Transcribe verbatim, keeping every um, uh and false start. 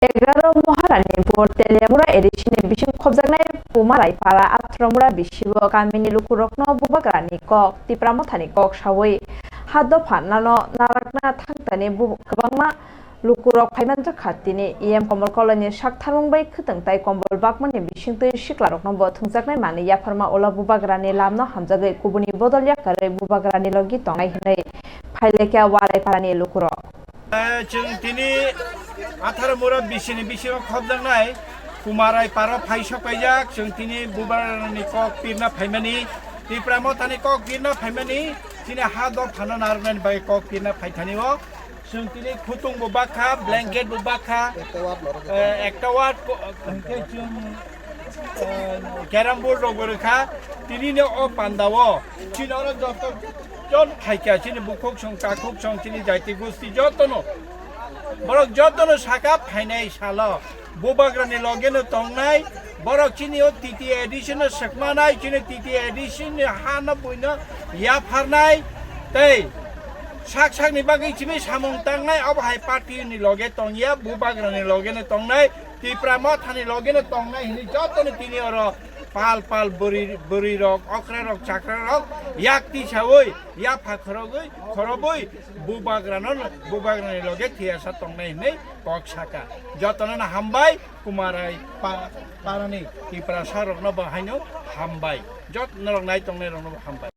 Egaroh Moharani Bor Teliamura A D C ni bising khobjaknai Pumarai Para Athramura bisibo kamini lukurokno Bubagrani kok, Tipra Mothani kok sawi ha dopha nano narakna thangtani bu-, kwbangma lukurok phaimanjakha. Tini E M Komol Koloni sak tharmung bai khwtwng tai kombol bakmani bisingtwi siklarokno bo thwngjaknai manwi yapharma ulo Bubagrani lamno hamjagwi kubuni bodol yakarwi Bubagrani logi tongnai hwnwi phailekha Warai Parani lukurok. Eh, chwng tini Athar Mura bisini bisingo khobjaknai Kumarai Paro phai sok paijak, chwng tini Bubagrani kok pirna phaimani, Tipra Mothani kok pirna phaimani, chini ha dophano narwknani bagwi kok pirna phaithani o. Chwng tini khutung bo bakha, blanket bo bakha, eh, ekta ward ko-, hwnkhe chwng, eh, carrom board rok bo rwkha. Tini no o panda o chini oro joto jon phaikha, chini bukhuk song, takhuk song, chini jaiti gusti jotono, borok jotono saka phainai salo Bubagrani logeno tongnai, borok chini o T T A D C no swkmanai, chini T T A D C ni hano buino yapharnai, tei sak sakni bagwi chini samung tangnai, obo hai party ni loge tongya, Bubagrani logeno tongnai, Tipra Mothani logeno tongnai hwnwi jotono tini oro pal pal bwrwi, bwrwi rok, okra rok, chakra rok yak tisawi, yapha khorogwi, khorobwi Bubagrano, Bubagrani loge thiyasa tongnai hwnwi kok saka. Jotono no hambai, Kumarai pa-, parani Tiprasa rokno bo haino hambai. Jot norok nai tongnai rokno bo hambai.